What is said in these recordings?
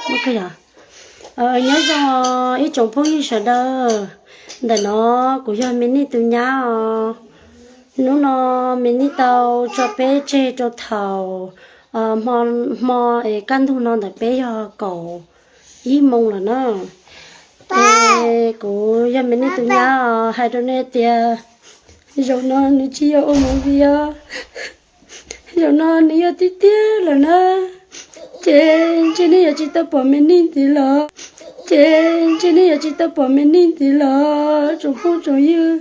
Yog, nyob zoo ib tsoom phooj ywg sawv daws, ntawm no kuv yog Me Nij tus nyab os. Hnub no Me Nij tau tso peb tseg rau thaum hmo, hmo es kaj ntug no ntawm peb yog kaum ib moos lawm na. Es kuv yog Me Nij tus nyab os, hais rau nej tias zaum no nws tsis yog ua movie os. Zaum no nws yog tiag tiag lawm na. Ces ntshe nej yuav tsis tau pom Me Nij ntxiv los, ces ntshe nej yuav tsis tau pom Me Nij ntxiv los tsoom phooj tsoom ywg.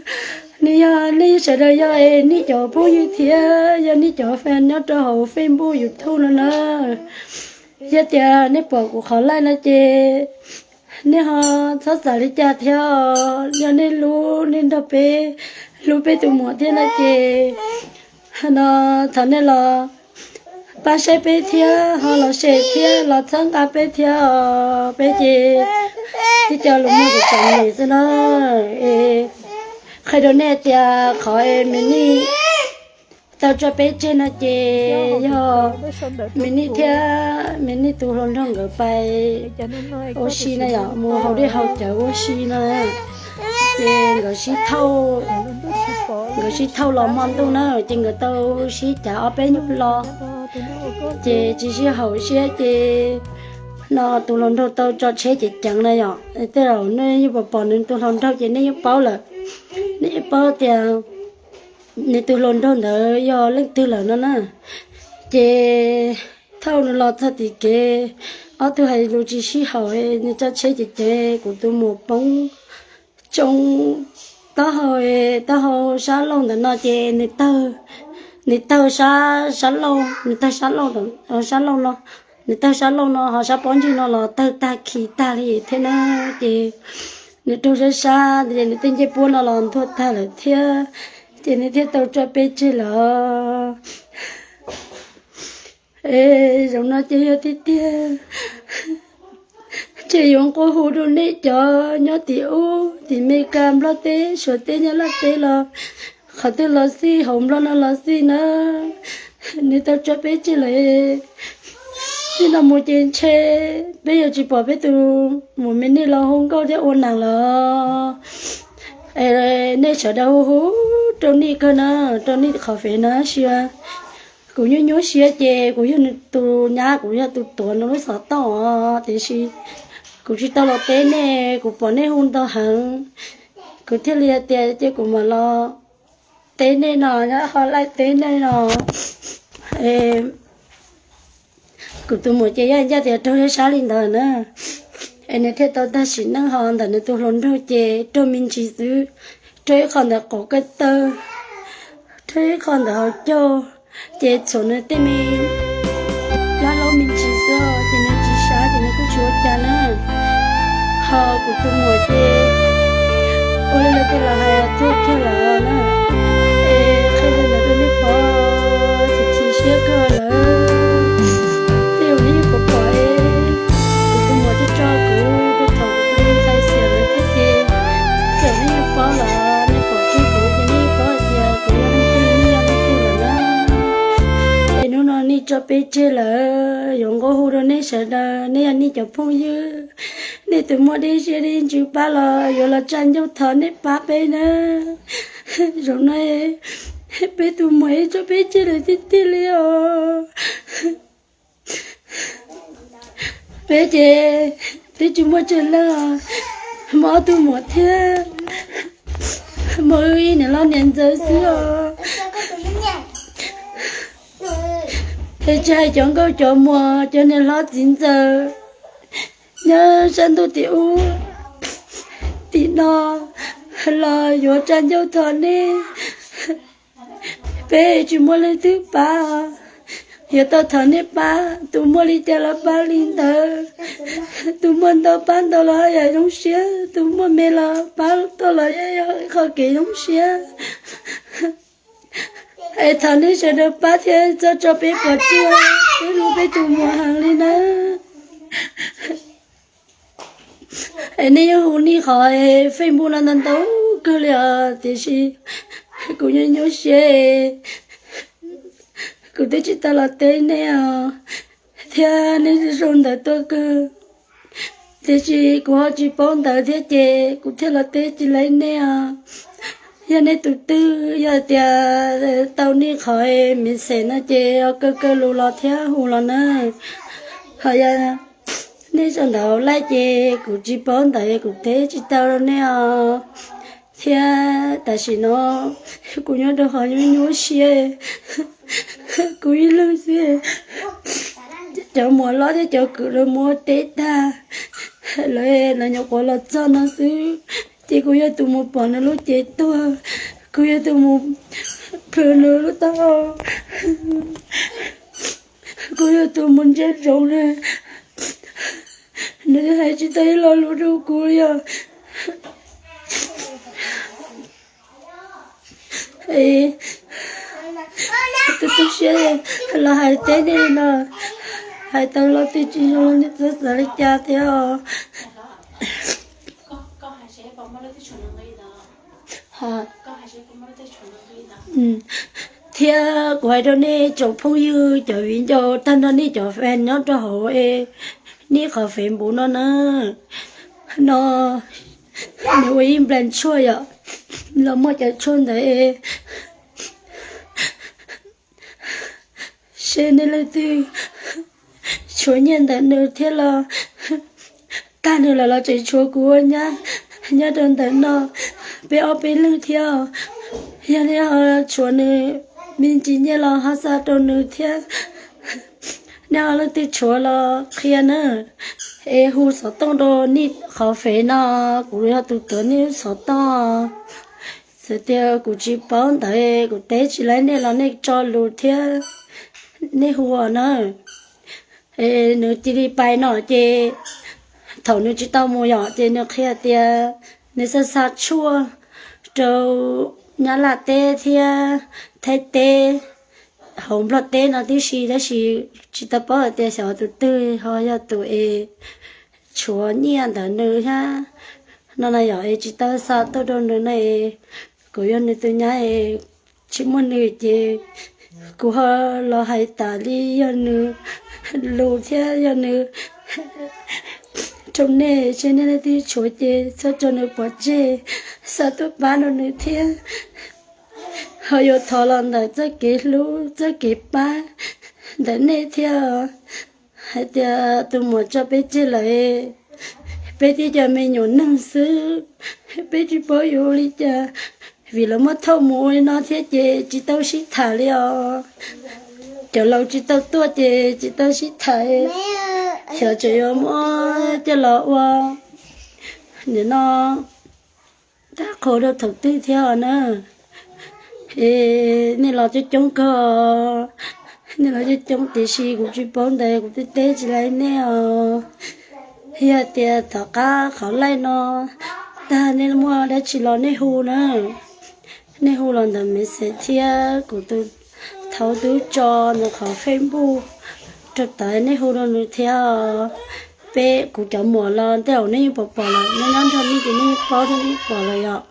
Nws yog nej sawv daws yog Nij cov phooj ywg thiab yog Nij cov fan nyob rau hauv Facebook, YouTube no na. Yog tias nej pom kuv qhov live no ces nej ho txhob xav li cas thiab os. Yog nej hlub, nej nrog peb hlub peb tus muam thiab no ces no thov nej los pab saib peb thiab ho los share thiab los txhawb nqa peb thiab os. Peb ces ib co lus muag tseem tseem nim xwb na. Es qhia rau nej tias qhov Me Nij tau tso peb tseg no ces yog Me Nij thiab Me Nij tus hluas nraug nkawd pais ua si na yom, mus haus dej haus cawv ua si no. Ces nkawd sib thauj, nkawd sib thauj los hmo ntuj na, ces nkawd tau sib cav ob peb hnub los, ces tsis sib haum siab ces no tus hluas nraug tau tso tsheb ceev ceev na yom. Tej zaum nej yeej pom pom nws tus hluas nraug ces nej yeej paub lawm, nej yeej paub tias nws tus hluas nraug ntawd yog leej twg lawm no na. Ces thaum nws los txog tim kev, ob tug hais lus tsis sib haum, nws tso tsheb ceev ceev, kuv tus muam poob tsoo taub hau, taub hau sab laug ntawm no ces nws tawg, nws tawg sab, sab laug, nws tawg sab laug, sab laug no, nws tawg sab laug no ho sab pob ntseg no los tawg tag khi tag li thiab na. Ces nws raug sab sab ces nws tej ncej puab no los ntuag tag lawm thiab, ces nws thiaj tau tso peb tseg lawm. Es zaum no ces yog tiag tiag, ces yuav nqua hu rau nej cov nyob tim ub tim Meskas, Nplog teb, Suav teb, Nyab Laj teb los, qhov twg los xij, hauv Nplog no los xij na, nws tau tso peb tseg lawm. Txij no mus ces ntshe peb yuav tsis pom peb tus muam Me Nij los hu nkauj thiab ua neeg lawm. Es nej sawv daws hu hu rau Nij kawg na, rau Nij qhov fev na, sis kuv nyuaj nyuaj siab ces kuv yog nws tus nyab, kuv yog tus tuav nws lub xov tooj os, tiam sis kuv tsis tau los teb nej, kuv pom nej hu ntau heev, kuv thiaj li hais tias ces kuv mam los teb nej no, nyob qhov laij teb nej no. Kuv tus muam ces yog ncaj tias raug sab sab li ntawd na, es nws thiaj tau tag sim neej. Ho ntawm nws tus hluas nraug ces raug me ntsis xwb, raug ib qho ntawm qaum ko taw, raug ib qho ntawm hauv caug, ces txhuam nws tej me plab laub me ntsis xwb, ces nws tsis sab ces nws kuj tsis ua cas na. Ho kuv tus muam ces ua li lawv tej laus hais tuag kiag lawm na. Es qhia li ntawd rau nej pom, chim chim siab kawg lawm. Tej zaum nej yeej pom pom, kuv tus muam tso tso kuv rau thaum kuv tus me ntxhais xiam lawm thiab ces, tej zaum nej yeej paub lawm, nej pom kiag kuv ces nej yeej paub hais tias kuv yog leej twg, nej yog leej twg lawm na. Es hnub no Nij tso peb tseg lawm, yuav nqua hu rau nej sawv daws, nej yog Nij cov phooj ywg, nej tus muaj dej siab dej ntsws pab los yuav los tsa ncauj thov nej pab peb na. Zaum no peb tus muam tso peb tseg lawm tiag tiag li os. Peb ces twb tsis muaj tsawg leej os, muaj ob tug muam thiab muaj wb ib niam hlob niam ntxawm xwb os. Es tsis hais cov nkauj cov muam, cov niam hlob txiv ntxawm nyob sab ntuj tim ub tim no los yuav tsa ncauj thov nej. Peb tsis muaj leej twg pab, yuav tau thov nej pab. Tus muaj li cas los pab li ntawd, tus muaj ntau pab ntau los yog zoo siab, tus muaj me los pab tau los yog qhov kev zoo siab. Es thov nej sawv daws pab thiab txhawb tso peb pov tseg, peb hlub peb tus muam heev li nawb. Es nej yeej hu Nij qhov Facebook no ntau ntau kawg li os, tiam sis kuv nyuaj nyuaj siab, kuv twb tsis tau los teb nej os, thiab nej zoo ntawd tuaj kawg. Tiam sis kuv ho tsis paub ntawv thiab ces kuv thiaj los teb tsis laib nej os. Yog nej tus twg yog tias tau nej qhov message no ces ho kaw kaw lus los thiab hu los na. Ho yog nej sau ntawv hauv Line ces kuv tsis paub ntawv kuv teb tsis tau rau nej os. Thiab tam sim no kuv nyob rau qhov nyuaj nyuaj siab, kuv ib leeg xwb. Cov muam hlob thiab cov kwv lawv muab teb tag lawm, lawv nyuam qhuav los txog no xwb, ces kuv yog tus mus pom nws lub cev tuag, kuv yog tus mus plhws nws lub taub hau, kuv yog tus mus ntsia ntsoov nws. Nws hais tsis tau ib lo lus rau kuv li os. Tu tu siab los hais teb nej no, hais tau lo twg tsis zoo los nej txhob xav li cas thiab os. Thiab kuv hais rau nej tsoom phooj ywg cov viv ncaus tag nrho nej cov fan nyob rau hauv es nej qhov Facebook no na, no nws ua ib nplas tshuaj yom, los muaj cov tshuaj ntawd es seb nej leej twg tshuav nyiaj ntawm nws thiab los tag nws lawm los tseem tshuav kuv ua nyab nyob rau ntawm no peb ob peb leeg thiab. Yog nej ho tshuav nws me ntsis nyiaj los ho xa rau nws thiab. Nej ho leej twg tshuav los qhia na, es hu xov tooj rau nej qhov Face no, kuv yog tus tuav nej lub xov tooj. Txawm tias kuv tsis paub ntawv kuv teb tsis laib nej los nej tso lus thiab nej hu os na. Es nws cia li pais no ces thaum nws tsis tau mus yom ces nws qhia tias nws xa xa tshuaj rau Nyab Laj teb thiab Thaib teb, hauv Nplog teb no tib si, tab sis tsis tau paub hais tias xyov tus twg ho yog tus es tshuav nyiaj ntawm nws thiab no na yom, es tsis tau xa tuaj rau nws na. Kuv yog nws tus nyab es tsis muaj nws ces kuv ho los hais tas li yog nws lus thiab yog nws rau nej, seb nej leej twg tshuav ces txhob tso nws pov tseg, xa tuaj pab rau nws thiab. Ho yuav thov los ntawm txoj kev hlub txoj kev pab ntawm nej thiab. Hais tias tus muam tso peb tseg lawm, peb twb cov me nyuam neeg xwb, peb tsis paub yuav ua li cas, vim lawv muab thauj mus ua li no thiab ces tsis tau sib tham li os. Cov laus tsis tau tuaj ces tsis tau sib tham, xyov tseem yuav muab coj los ua nim no tag qhua rau thaum twg thiab os na. Es nej los coob coob kawg, nej los coob coob tiam sis kuv tsis paub ntawv kuv twb teb tsis laib nej os. Yog tias tom qab qhov laij no tag nej muaj dab tsi los nej hu na, nej hu los ntawm message thiab kuv tus thaud twb tso nws qhov Facebook rau tod, nej hu rau nws thiab. Peb kuv cov muam los tej zaum nej yeej pom pom lawm, nej nyob nrog nej ces nej yeej paub thiab nej pom lawm yom.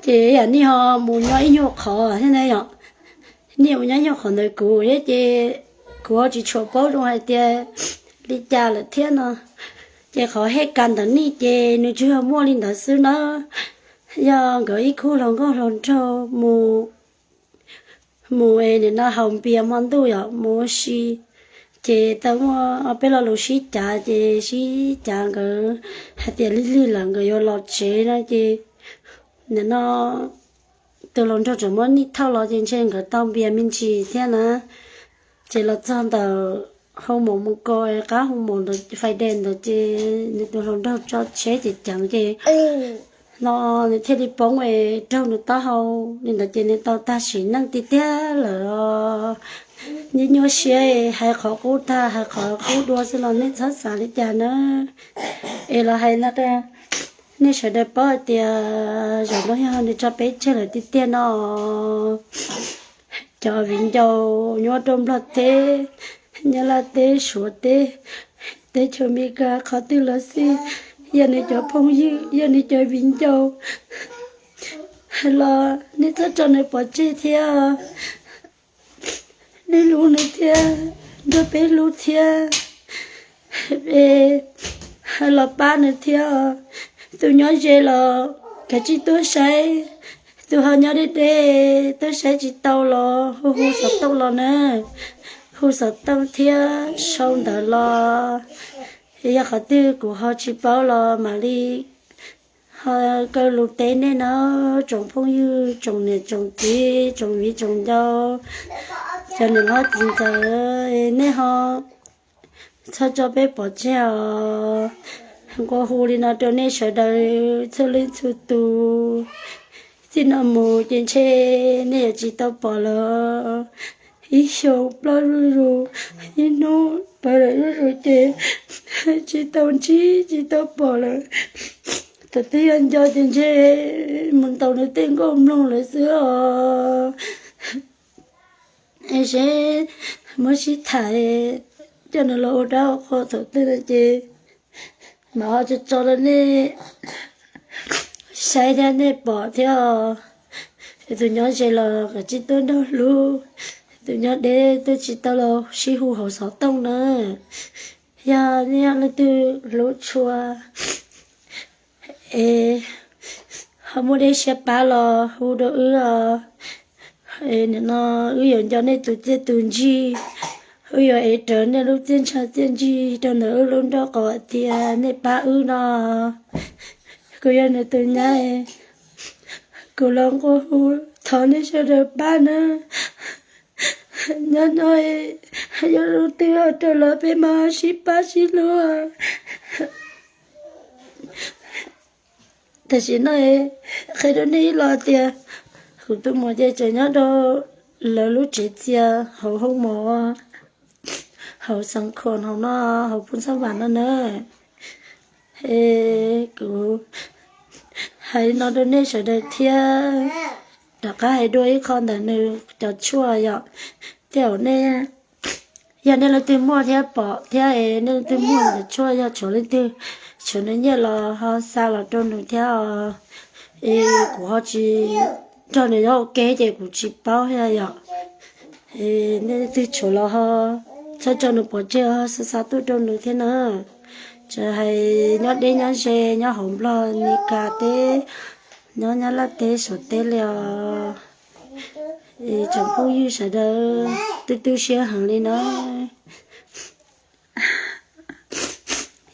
Ces yam nej ho mus nyob ib nyuag qhov thiab na yom, nej mus nyob ib nyuag qhov ntawd kuv thiab ces kuv ho tsis tshua paub zoo hais tias li cas lawm thiab no. Ces qhov hej kas ntawm nej ces nws tsuas yog muaj li ntawd xwb na. Yog nkawd ib khub hluas nkauj hluas nraug mus mus es nim no haus npias hmo ntuj yom, mus ua si, ces tau muaj ob peb lo lus sib cav ces sib cav nkawd hais tias lig lig lawm nkawd yuav los tsev no ces nim no tus hluas nraug tseem muab nej thauj los ces ntshe nkawd tau npias me ntsis thiab na. Ces los txog ntawm hoo maum mus ko qab hoo maum ntawd fais des ntawd ces nws tus hluas nraug tso tsheb ces ceev ces no nws thiaj li poob es raug nws taub hau li ntawd ces nws tau tag sim neej tiag tiag lawm. Nyuaj nyuaj siab, hais qhov qub tag hais qhov qub dua xwb los nej txhob xav li cas na. Es los hais no rau nej sawv daws paub hais tias zaum no yog nws tso peb tseg lawm tiag tiag no. Cov viv ncaus nyob rau Nplog teb, Nyab Laj teb, Suav teb, teb chaws Amelikas qhov twg los xij, yog nws cov phooj ywg yog nws cov viv ncaus los nej txhob tso nws pov tseg thiab. Nej hlub nws thiab, nrog peb hlub thiab. Es los pab nws thiab. Tus nyob ze los kav tsij tuaj saib, tus ho nyob deb deb tuaj saib tsis tau los hu hu xov tooj los na, hu xov tooj thiab sau ntawv los. Yog qhov twg kuv ho tsis paub los mam li ho kaw lus teb nej na, tsoom phooj ywg, tsoom niam tsoom txiv, tsoom viv tsoom ncaus, cov niam hlob txiv ntxawm, nej ho txhob tso peb pov tseg os. Nqua hu li no rau nej sawv daws txhua leej txhua tus, txij no mus ces ntshe nej yuav tsis tau pom lawm. Ib xyoos ploj zuj zus, ib hnub pawv lawm zuj zus ces tsis tau ntsib tsis tau pom lawm. Thaum twg yog nco ces ntshe mus ntaus nws tej nkauj mloog lawm xwb os. Es seb muab sib tham coj nws los ua dab ua qhua thaum twg no ces mam ho tso tso rau nej saib thiab nej pom thiab. Tus nyob ze los kav tsij tuaj nrog hlub, tus nyob deb tuaj tsis tau los sib hu hauv xov tooj na. Yog nej leej twg hlub tshua es ho muaj dej siab pab los hu rau wb os. Nim no wb yuav nco nej tus txiaj tus ntsig, wb yuav ev rawv nej lub txiaj ntsha txiaj ntsig rau ntawm wb lub nraub qaum hais tias nej pab wb no. Kuv yog nws tus nyab, kuv los nqua hu thov nej sawv daws pab nawb. Nyob nyob, yog lub twg ho raug los peb mam sib pab sib hlub. Tam sim no qhia rau nej ib los tias kuv tus muam ces tseem nyob rau lawv lub tsev txias hauv hoo mos, hauv xeev khuam hauv no, hauv Phoos Xab Vam no na. Es kuv hais li no rau nej sawv daws thiab, rov qab hais dua ib qho ntawm nws cov tshuaj yom. Tej zaum nej, yog nej leej twg muaj thiab pom thiab es nej leej twg muaj cov tshuaj, yog tshuav leej twg tshuav nws nyiaj los ho xa los rau nws thiab os. Es kuv ho tsis nrog nws nyob ua ke ces kuv tsis paub thiab yom. Nej leej twg tshuav los ho txhob tso nws pov tseg, xa xa tuaj rau nws thiab na. Txawm hais nyob deb nyob ze, nyob hauv Nplog, Mes Kas teb, nyob Nyab Laj teb, Suav teb li os, tsoom phooj ywg sawv daws tu tu siab heev li na.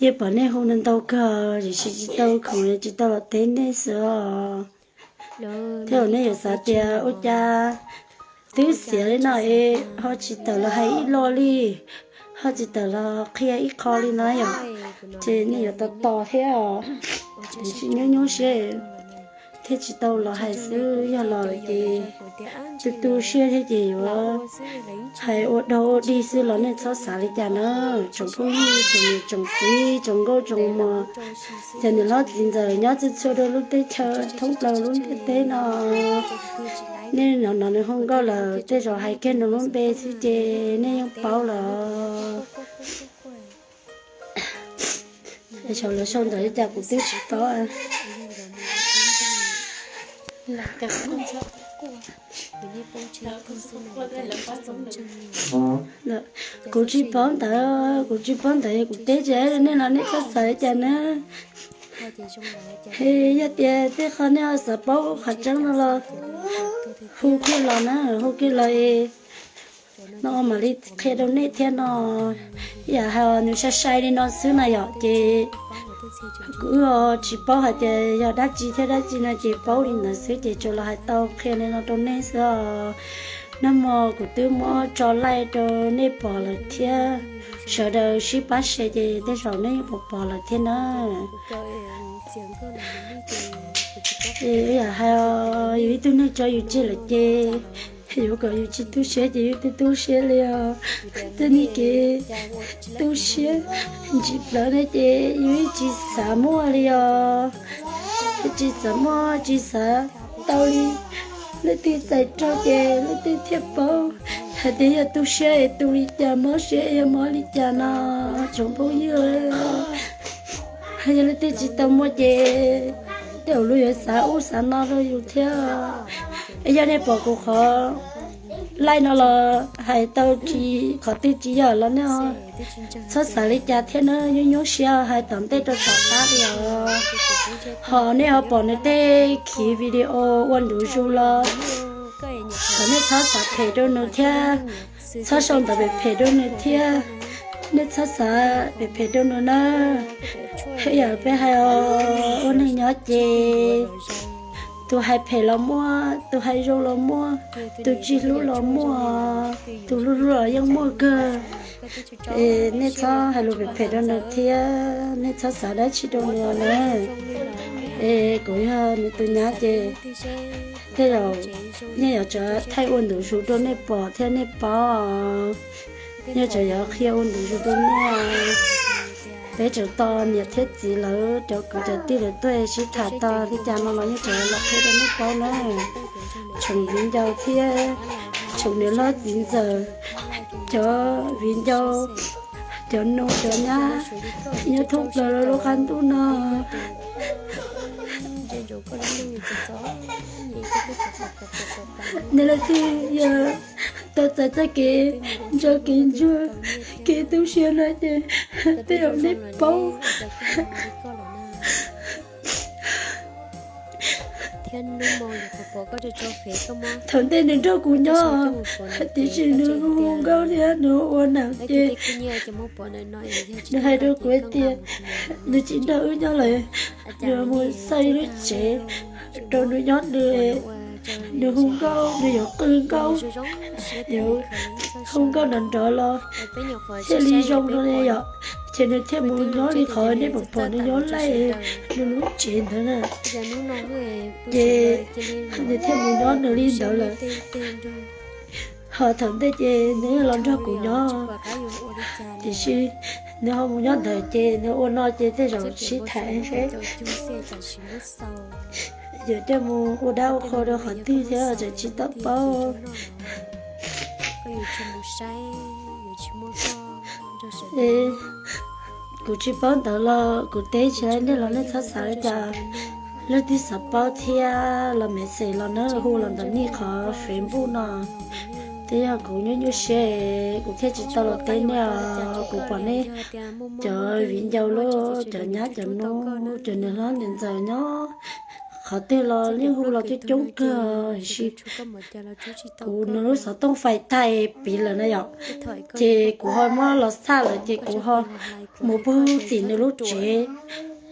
Yeej pom nej hu ntau kawg, tiam sis tsis tau khoom tsis tau los teb nej xwb os. Thiab nej yuav xav tias ua cas twb xiav li no es ho tsis tawm los hais ib lo li, ho tsis tawm los qhia ib qho li no yom, ces nej yuav tos tos thiab os. Tiam sis nyuaj nyuaj siab thiab tsis tau los hais xwb, yog los ces tu tu siab thiab ces yuav hais ua dog ua dig xwb los nej txhob xav li cas na. Tsoom phooj ywg, tsoom niam tsoom txiv, tsoom nkauj tsoom muam, cov niam hlob txiv ntxawm nyob txhua txhua rau lub teb chaws thoob plaws lub ntiaj teb no, nej hnov nws hu nkauj lawm tej zaum hais kiag nws lub npe xwb ces nej yeej paub lawm. Saum lawv sau ntawv li cas kuv twb tsis paub. Kuv tsis paub ntawv, kuv tsis paub ntawv, kuv teb tsis tau nej los nej txhob xav li cas na. Yog tias tej qho nej ho xav paub qhov tseeb no los hu kiag los na, hu kiag los es no mam li qhia rau nej thiab no. Yam hais nws sai sai li no xwb na yom, ces kuv wb tsis paub hais tias yog dab tsi thiab dab tsi no ces paub li ntawd xwb ces tsuas los hais tau qhia li no rau nej xwb os. Nag hmo kuv twb muab tso laij rau nej pom lawm thiab, sawv daws sib pab share ces tej zaum nej yeej pom pom lawm thiab na. Yam hais yus ib tug neeg tso yus tseg lawm ces yuav kom yus tsis tu siab ces yus tu tu siab li os. Tej neeg kev tu siab ntsim plawv ne ces yus tsis xav muaj li os. Tsis xav muaj tsis xav tau li. Leej twg txais raug ces leej twg thiaj paub hais tias yog tu siab es tu li cas, mob siab es mob li cas no tsoom phooj ywg. Yog leej twg tsis tau muaj ces tej zaum luag yuav xav ub xav no rau yus thiab. Es yog nej pom kuv qhov laij no los hais tau tsis, qhov twg tsis yog los nej txhob xav li cas thiab na, nyuaj nyuaj siab hais tom ntej rau tom qab li os. Ho nej ho pom nws tej khiv video ua ntu zus los, kom nej txhob xav phem rau nws thiab, txhob sau ntawv phem phem rau nws thiab, nej txhob xav phem phem rau nws na. Yam peb hais os, ua neeg nyob ces tus hais phem los muaj, tus hais zoo los muaj, tus tsis hlub los muaj, tus hlub hlub los yeej muaj kawg. Es nej txhob hais lus phem phem rau nws thiab, nej txhob xav dab tsi rau nws na. Es kuv yog nws tus nyab ces tej zaum yeej yuav tsum thaij ua ntu zus rau nej pom thiab nej paub. Yeej tsum yuav qhia ua ntu zus rau nej. Peb tsum tos niam thiab txiv lawv cov kwv cov tij lawv tuaj sib tham tau li cas no los yeej tsum los qhia rau nej paub na. Tsoom viv ncaus thiab tsoom niam hlob txiv ntxawm, cov viv ncaus, cov nus cov nyab nyob thoob plaws lub qab ntuj no, nej leej twg yog tau txais txoj kev ntsoj kev ntsuag, kev tu siab no ces tej zaum nej paub. Thaum ntej nws nrog kuv nyob, tiam sis nws hu nkauj thiab nws ua nam ces nws hais rau kuv tias nws tsis nrog wb nyob lawm, nws mus xauj ib lub tsev rau nws nyob nws, nws hu nkauj, nws yuav qw nkauj, yuav hu nkauj nrov nrov los thiaj li zoo no yom. Ces nws thiaj mus nyob li qhov nej pom pom nws nyob laij nws lub tsev ntawd na. Ces nws thiaj mus nyob nws li ntawd lawm. Ho thaum ntej ces nws los nrog kuv nyob, tiam sis nws ho mus nyob ntawd ces nws ua no ces tej zaum sib tham seb yuav coj mus ua dab ua qhua rau qhov twg thiab tseem tsis tau paub. Kuv tsis paub ntawd los kuv teb tsis laib nej los nej txhob xav li cas. Leej twg xav paub thiab los message los na, hu los ntawm nej qhov Facebook no. Twb yog kuv nyuaj nyuaj siab kuv thiaj tsis tau los teb nej os. Kuv pom nej cov viv ncaus los cov nyab cov nus cov niam hlob niam ntxawm nyob qhov twg los yeej hu los coob coob kawg, tiam sis kuv nws lub xov tooj fais tag piv lawm na yom. Ces kuv ho muab los xaj lawm ces kuv ho mus pug tim nws lub tsev,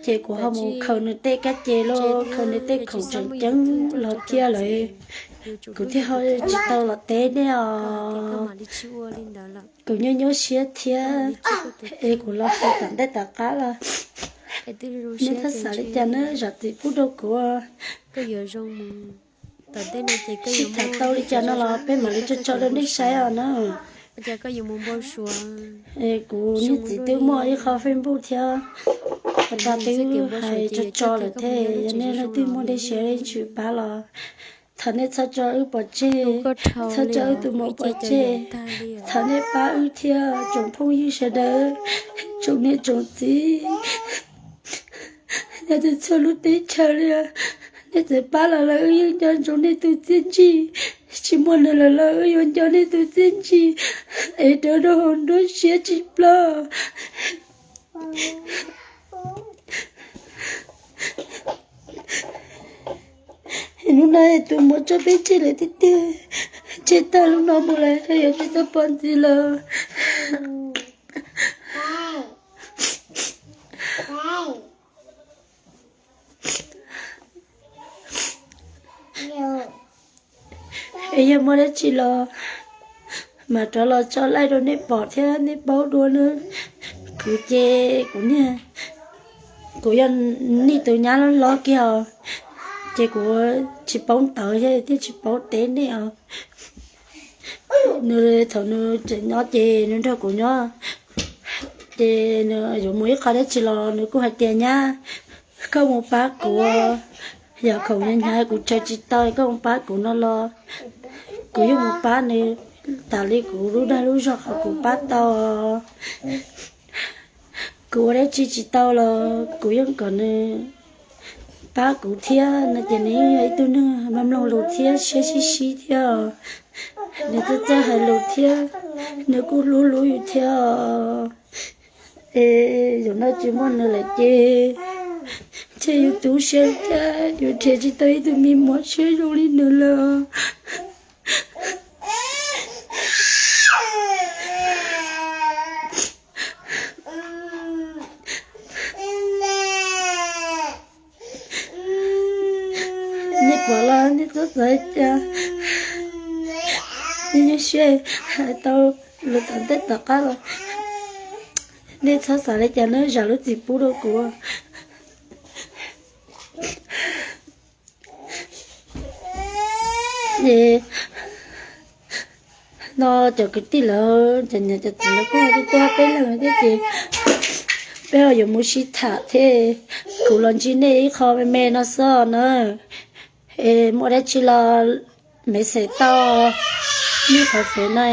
ces kuv ho mus khaws nws tej kab ce los khaws nws tej khoom tseem ceeb los thiab lawm. Kuv thiaj ho tsis tau los teb nej os. Kuv nyuaj nyuaj siab thiab, es kuv los hu tom ntej tom qab los nej txhob xav li cas na, zam txim pub rau kuv. Sib tham tau li cas no los peb mam li tso tso rau nej saib os na. Kuv niag txiv twb muaj ib qho Facebook thiab, tas twb hais tso tso lawm thiab, yog nej leej twg muaj dej siab dej ntsws pab los thov nej txhob tso wb pov tseg, txhob tso wb tus muam pov tseg. Thov nej pab wb thiab tsoom phooj ywg sawv daws, tsoom niam tsoom txiv, nyob txhua lub teb chaws li, nej txawm pab los lawm wb yeej nco ntsoov nej tus txiaj ntsig. Tsis muaj nws lawm los wb yuav nco nej tus txiaj ntsig es rau rau hauv nruab siab tsis ploj. Hnub no tus muam tso peb tseg lawm tiag tiag, tseg tag lub no mus lawm yuav tsis tau pom ntxiv lawm. Es yog muaj dab tsi los mam rov los tso laij rau nej pom thiab nej paub dua na. Kuv ces kuv niag, kuv yog nej tus nyab hlob hlob kiag os, ces kuv tsis paub ntawv thiab tsis paub teb nej os. Nws thaum nws tseem nyob ces nws nrog kuv nyob, ces nws yuav mus ib qho dab tsi los nws kuj hais tias nyab, koj mus pab kuv, yog khoom hnyav hnyav kuv tsawg tsis tau koj mus pab kuv no los kuv yeej mus pab nws tas li kuv lub dag lub zog qhov kuv pab tau. Kuv ua dab tsi tsis tau los kuv yeej kom nws pab kuv thiab no ces nws yeej yog ib tug neeg mloog mloog lus thiab siab sib sib thiab. Nws txawj txawj hais lus thiab, nws kuj hlub hlub yus thiab os. Es zaum no tsis muaj nws lawm ces, ces yus tu siab thiab yus nrhiav tsis tau ib tug me muam siab zoo li nws lawm. Nej pom los nej txhob xav cas, nej nyuaj siab hais tau lus tom ntej tom qab los nej txhob xav li cas nawb, zam lub txim pub rau kuv. Es no cov kwv tij lawv, cov niam cov txiv lawv kuj tuaj peb leeg thiab ces peb ho yuav mus sib tham thiab. Kuv los ntsib nej ib qho me me no xwb na. Es muaj dab tsi los message tau nej qhov Fev no.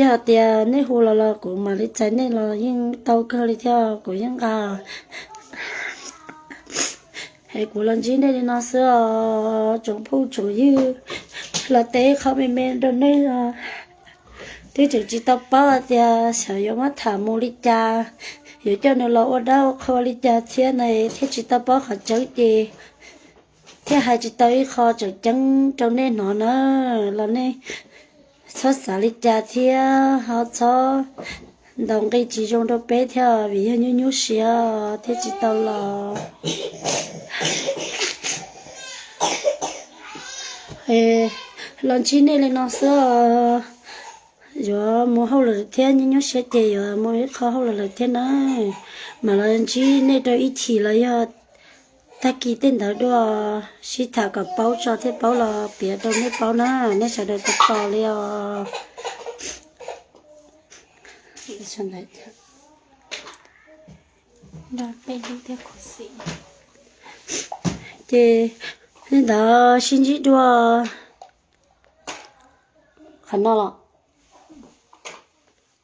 Yog tias nej hu los los kuv mam li txais nej los yeej tau kawg li thiab, kuv yeej nqa. Es kuv los ntsib nej li no xwb os tsoom phooj tsoom ywg, los teb qhov me me rau nej os. Twb tseem tsis tau paub tias xyov yuav muab tham mus li cas, yuav coj nws los ua dab ua qhua li cas thiab na, thiaj tsis tau paub qhov tseeb ces thiaj hais tsis tau ib qho tseem ceeb rau nej hnov na. Los nej txhob xav li cas thiab ho txhob ntaus nqi tsis zoo rau peb thiab, vim yog nyuaj nyuaj siab thiaj tsis tau los. Los ntsib nej li no xwb os. Yuav mus hauj lwm thiab, nyuaj nyuaj siab ces yuav mus ib qho hauj lwm lawm thiab na. Mam los ntsib nej rau ib chim los yog tag kis tej ntawd dua, sib tham kom paub tso thiaj paub los piav rau nej paub na, nej sawv daws tos tos li os. Ces li ntawd sib ntsib dua. Qhov no los,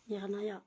qhov no yog